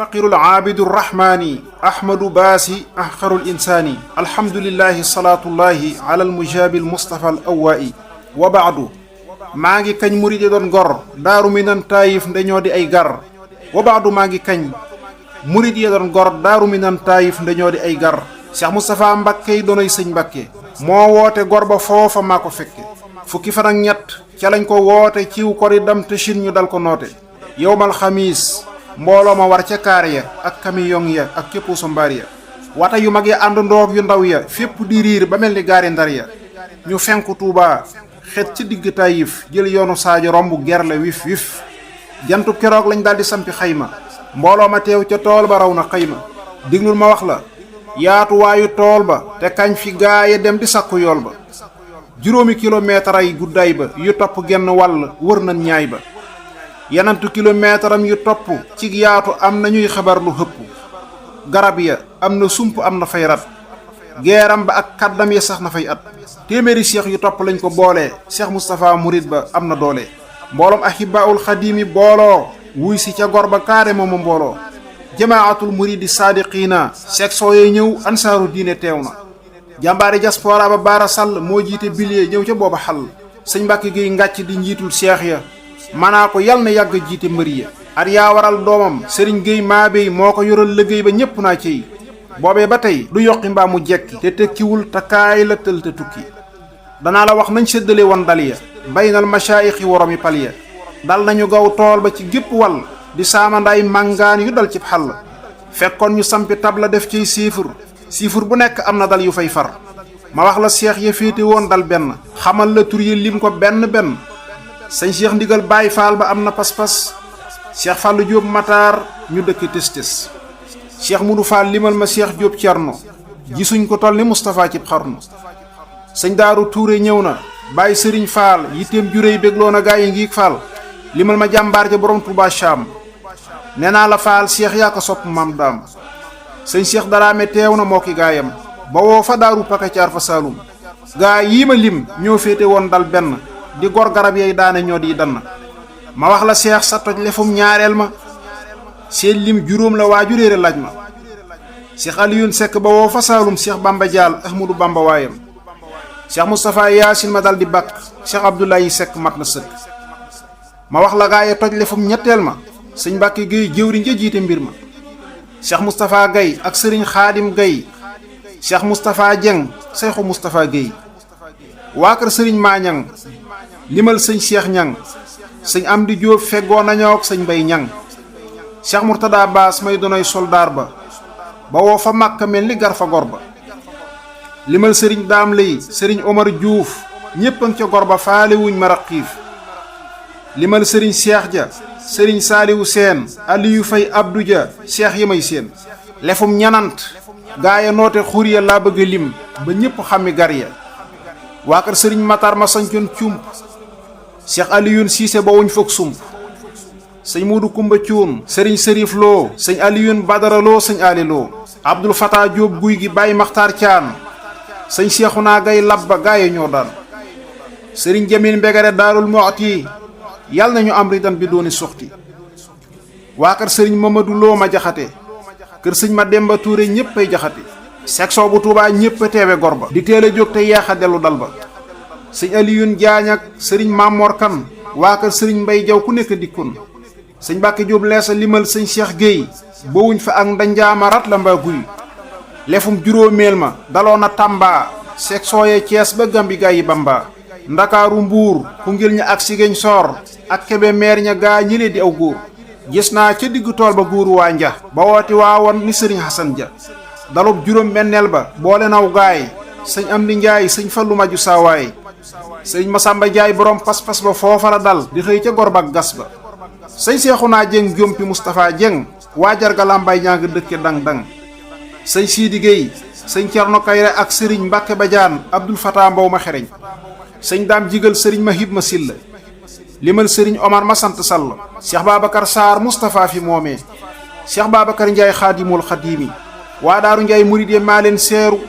الفقير العابد الرحمن أحمد باسي أحقر الإنسان الحمد لله صلاة الله على المجاب المصطفى الأوائي وبعد ماغي كاج مريد دون غور دارو مينان تايف ndañoo di ay gar وبعد ماغي كاج مريد دون غور دارو مينان تايف ndañoo di ay gar Cheikh Moustapha Mbacké doonay sëñ Mbacké moo woote gor ba foofa maa ko fekke fukki fan ak ñett ca lañ ko woote ciw kori dam te Chine ñu dal ko noote yowmal xamiis mbooloo ma war ca kaar ya ak camion ya ak képp sa mbaar ya wata yu mag ya ànd ndoog yu ndaw ya fépp di riir ba mel ni gaari ndar ya ñu fenku Tuuba xet ci digg Taayif jël yoonu Saajo romb gerle wif wif jantu keroog lañ daldi sampi xayma mbooloo ma teew ca tool ba raw na xayma diglul ma wax la yaatuwaayu tool ba te kañ fi gaaya dem di sakku yool ba juróomi kilomètre ay guddaay ba yu topp genn wàll wër nañ ñaay ba yanantu kilomètre am yu topp ci yaatu am na ñuy xabar lu hëpp garab ya am na sump am na fay rat geeram ba ak kaddam ya sax na fay at téeméeri cheikh yu topp lañ ko boolee Cheikh Moustapha murid ba am na doole mbooloom ahibaul xadimi booloo wuy si ca gor ba kaare mooma mbooloo jamaatul muridi saadiqiina section yee ñëw ansaaru diine teew na jàmbaari diaspora ba Baara Sall moo jiite bilier ñëw ca booba xal sëñ Mbàkke Géey ngàcc di njiitul seex ya manaa ko yal na yàgg jiite mbëri ya at yaa waral doomam sëriñ Géey Maabey moo ko yoral liggéey ba ñépp naa ciy boobee ba tey du yokki mbaa mu jekki te tekkiwul takaay la tël te tukki danaa la wax nañ séddale woon dal ya baynal mashaayixi woromi pal ya dal nañu gaw tool ba ci gépp wàll di saamandaay màngaan yu dal ci xàll fekkoon ñu sampi tabla def ciy siifur bu nekk am na dal yu fay far ma wax la seex ya féete woon dal benn xamal la tur yi lim ko benn benn sëñ Cheikh Ndigal Baay Faal ba am na pas-pas Cheikh Fallou Diop Matar ñu dëkk tës Cheikh Moudou Fall limal ma Cheikh Diop Cerno gisuñ ko toll ni Moustapha cib xarnu sëñ Daaru Touré ñëw na Baay Sëriñ Fall yitteem juréy bégloo na gaa yi ngiig Fall limal ma jàmbaar ja borom Touba Cham nee naa la Fall Cheikh yaa ko sopp maam daam sëñ Cheikh Daraame teew na moo ki gaayam ba woo fa daaru pakacaar fa Saalum gaa yii ma lim ñoo féete woon dal benn di gor garab yay daane ñoo di dann ma wax la Cheikh sa toj lefum ñaareel ma seen lim juróom la waaju réere laaj ma Cheikh Alioune Seck ba woo fa Saalum Cheikh Bamba Dial Ahmadou Bamba waayam Cheikh Moustapha Yaasin ma dal di bàkk Cheikh Abdoulaye Seck mat na sëkk ma wax la gaa yi toj lefum ñetteel ma sëñ Mbàkke Géey jëwriñ ja jiite mbir ma Cheikh Moustapha Gaye ak sëriñ Xaadim Gaye Cheikh Moustapha Dieng Seexu Moustapha Guèye waa kër sëriñ Maañang limal sëñ Cheikh Ñang sëñ Amdi Jóob feggoo nañoo ak sëñ Mbay Ñang Cheikh Murtada Baas may donoy soldaar ba woo fa Màkka mel ni gar fa gor ba limal sëriñ Daam Lay sëriñ Omar Diouf ñépp a ngi ca gor ba faale wuñ maraqiif limal sëriñ Cheikh Ja sëriñ Saaliwu Seen Aliyu Fay Abdou Ja Cheikh yi may seen lefum ñanant gaaya noote xur ya laa bëgg lim ba ñépp xami gar ya waa kër sëriñ Matar ma sañcoon cump Cheikh Aliyun Siise ba wuñ foog sump sëñ Muudu Kumba Cuun sëriñ Sërif Loo sëñ Aliyun Badara Loo sëñ Ali Loo Abdul Fata Jóob guy gi Baay Maxtaar Caan sëñ Seexuna Gay Labba gaaya ñoo daan sëriñ Jamil Mbegere Daarul Muxti yàlla nañu am ridan bi dooni suxti waa kër sëriñ Mamadou Loo ma jaxate kër sëñ ma Demba Touré ñépp ay jaxate section bu Tuubaa ñépp a teewe gor ba di teel a jóg te yeex a dellu dal ba sëñ Aliyun Jaañ ak sëriñ Mamor Kan waa kër sëriñ Mbay Jaw ku nekk dikkoon sëñ Mbàkke Jóob leesa limal sëñ Cheikh Guèye bowuñ fa ak ndanjaama rat la mbaa guy lefum juróomeel ma daloon na Tamba section ye Cees ba Gambi gaa yi Bamba Ndakaaru Mbuur Koungheul ña ak Ziguinchor ak Kébémer ña gaa ñi lee di aw góor gis naa ca diggu tool ba guuru waa nja ba wooti waawoon ni sëriñ Xasan Ja dalub juróom benneel ba boole naw gaay sëñ Amdi Njaay sëñ Fallu Maju Saawaay sëñ Masamba Njaay borom pas-pas ba foofa la dal di xëy ca gor ba gas ba sëñ Seexuna Jeng jompi Moustapha Jeng waajar ga làmbaay ñaa nga dëkke dang-dang sëñ Siidi Géey sëñ Cerno Kayre ak sëriñ Mbàkke Badiane Abdul Fata Mbow ma xereñ sëñ Daam Jigal sëriñ Mahib ma Silla limal sëriñ Omar ma sant Sall Cheikh Babacar Sarr Moustapha fi moomee Cheikh Babacar Ndiaye Xaadimul Xaadimi waa Daaru Ndiaye murid yi maa leen seeru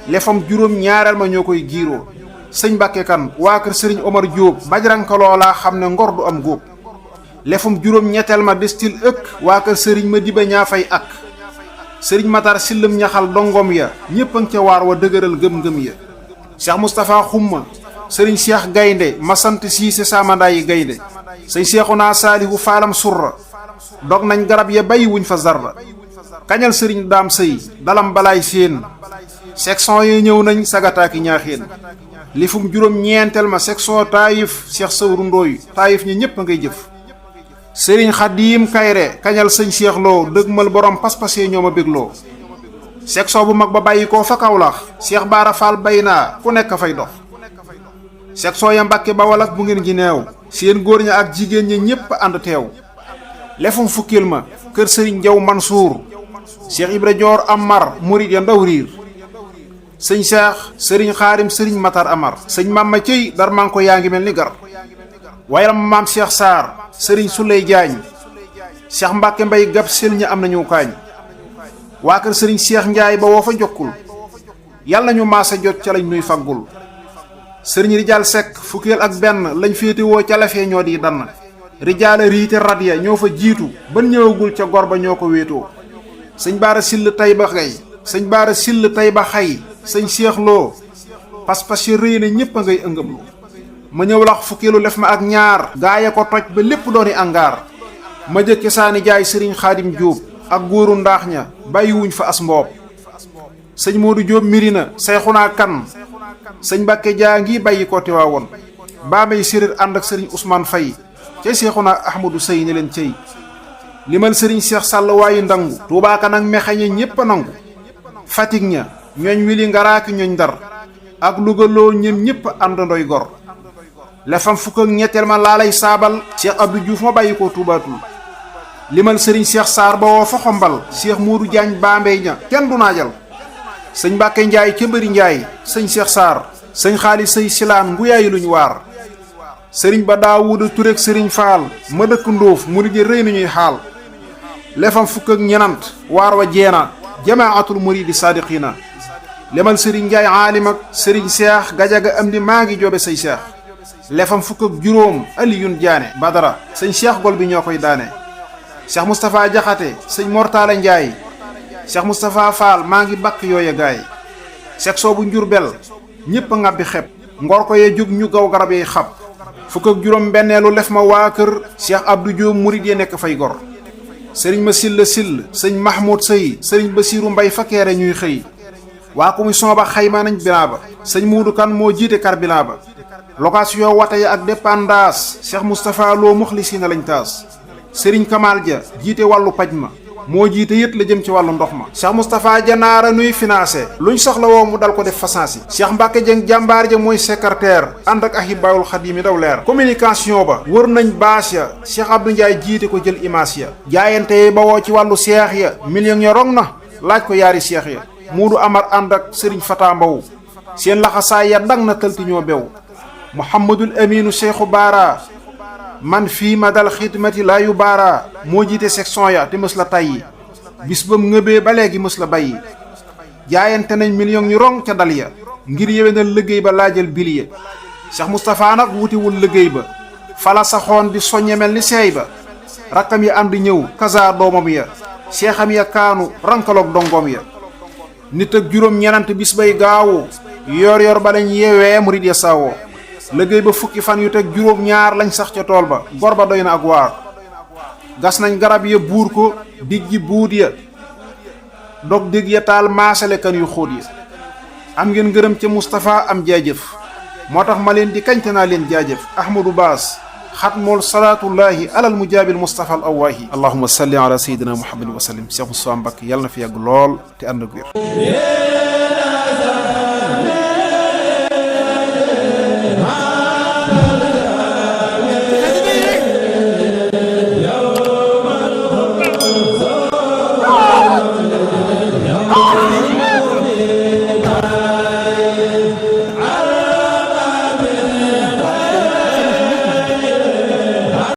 lefam juróom ñaareel ma ñoo koy giiroo sëñ Mbàkke Kan waa kër sëriñ Omar Diop bajrankaloo laa xam ne ngor du am góob lefum juróom ñetteel ma destil ëkk waa kër sëriñ ma diba ñaa fay ak sëriñ matar sillam ñaxal dongom ya ñépp a ngi ca waar wa dëgëral gëm-gëm ya cheikh moustapha xumma sëriñ cheikh gaynde ma sant siise saamandaay yi gaynde sëñ seexuna saalihu faalam surra dog nañ garab ya bàyyi wuñ fa zarra kañal sëriñ daam sëy dalam balaay séen section yi ñëw nañ sagataaki ñaaxeen lifum juróom ñeenteel ma section taayif cheikh sawru ndooy taayif ñi ñépp a ngay jëf sëriñ xadiim kayre kañal sëñ cheikh loo dëgmal borom pas-pasee ñoo ma bégloo section bu mag ba bàyyi koo fa Kawlax cheikh baara faal bay naa ku nekk fay dox section ya mbàkke bawal ak bu ngeen gi neew seen góor ña ak jigéen ñi ñépp ànd teew lefum fukkil ma kër sëriñ jaw mansuur cheikh ibra joor amar murid ya ndaw riir sëñ cheikh sëriñ xaarim sëriñ matar amar sëñ mamma cëy dar man ko yaa ngi mel ni gar wayram maam cheikh saar sëriñ suley jaañ cheikh mbàkke mbay gab sel ña am nañu kaañ waa kër sëriñ cheikh njaay ba woo fa jokkul yàlla ñu maasa jot ca lañ nuy faggul sëriñ rijaal sekk fukkeel ak benn lañ féete woo ca lafee ñoo di dann rijaala riite radya ñoo fa jiitu ban ñëwagul ca gor ba ñoo ko wéetoo sëñ baara sill tay ba xay sëñ baara sill tay ba xay sëñ cheikh loo pas-pas yi rëy na ñépp a ngay ëngëmlu ma ñëw lax fukkeelu lef ma ak ñaar gaaya ko toj ba lépp dooni angaar ma jëkke saani jaay sëriñ xaadim jóob ak góoru ndaax ña bàyyiwuñ fa as mboob sëñ moodu jóob mirina sayxunaa kan sëñ mbàkke jaa ngi bàyyi ko tiwaawoon baamay séréer ànd ak sëriñ ousmane fay cay seexunaa ahmadu sëy ne leen cëy limal sëriñ seex sàll waayu ndangu tuubaaka nag mexeñe ñépp a nangu fatig ña ñooñ wili ngaraaki ñooñ ndar ak lugaloo ñëm ñépp àndandoy gor lefam fukk ak ñetteel ma laalay saabal cheikh abdou diouf ma bàyyi ko tuubaatul limal sëriñ cheikh saar ba woo fa xombal cheikh moodu jaañ baambey ña kenn du naajal sëñ mbàkke njaay ca mbëri njaay sëñ cheikh saar sëñ xaali sëy silaan nguyaayi luñ waar sëriñ ba daawuda tureek sëriñ faal ma dëkk ndóof murid yi rëy nañuy xaal lefam fukk ak ñenant waar wa jeena jamaatul muridi saadiqina lemal sëriñ njaay aalim ak sëriñ seex gajaga am di maa ngi joobe say seex lefam fukk ak juróom aliyun jaane badara sëñ seex gol bi ñoo koy daane cheikh moustapha jaxate sëñ mortaala njaay cheikh moustapha faal maa ngi bakk yooya gaay seex soobu njurbel ñépp a ŋàbbi xeb ngor ko yee jóg ñu gaw garab yay xab fukk ak juróom benneelu lef ma waa kër cheikh abdou diop murid yi nekk fay gor sëriñ ma silla sill sëñ mahmoud sëy sëriñ basiiru mbay fakkeere ñuy xëy waa commission ba xayma nañ binaa ba sëñ muudu kan moo jiite carburant ba location wata ya ak dépendance cheikh moustapha loo muxlisina lañ taas sëriñ kamal ja jiite wàllu paj ma moo jiite yët la jëm ci wàllu ndox ma cheikh moustapha janaara nuy financé luñ soxla woo mu dal ko def fasansi cheikh mbàkke jëng jàmbaar ja mooy secrétaire ànd ak ahibaawul xadim yi daw leer communication ba wër nañ baas ya cheikh abdou ndiaye jiite ko jël image ya jaayante ba woo ci wàllu seex ya million ya rong na laaj ko yaari seex ya muudu amar ànd ak sëriñ fata mbaw seen laxasaay ya dang na tëlti ñoo bew muhammadul aminu cheikhu baara man fii ma dal xidmati laa yu baara moo jiite section ya te mës la tayyi bis ba mu ngëbee ba léegi mës la bàyyi jaayante nañ million ñu rong ca dal ya ngir yéwénal liggéey ba laajal biliye cheikh moustapha nag wutiwul liggéey ba fala saxoon di soññe mel ni seey ba rakkam ya ànd ñëw kaza doomam ya seexam ya kaanu rankaloog dongoom ya nit ak juróom ñenant bis bay gaawu yor yor ba lañ yeewee murid ya saawoo liggéey ba fukki fan yu teg juróom ñaar lañ sax ca tool ba gor ba doy na ak waar gas nañ garab ya buur ko diggi buut ya dog dig ya taal maasale kan yu xóot ya am ngeen ngërëm ca Moustapha am jaajëf moo tax ma leen di kañte naa leen jaajëf ahmadou baas xatmul salaatullahi alal mujaabil Moustapha al awaahi allahumma salli ala sayyidina muhammadin wa sallim cheikh Moustapha Mbacké yàlla na fi yàgg lool te ànd ak wér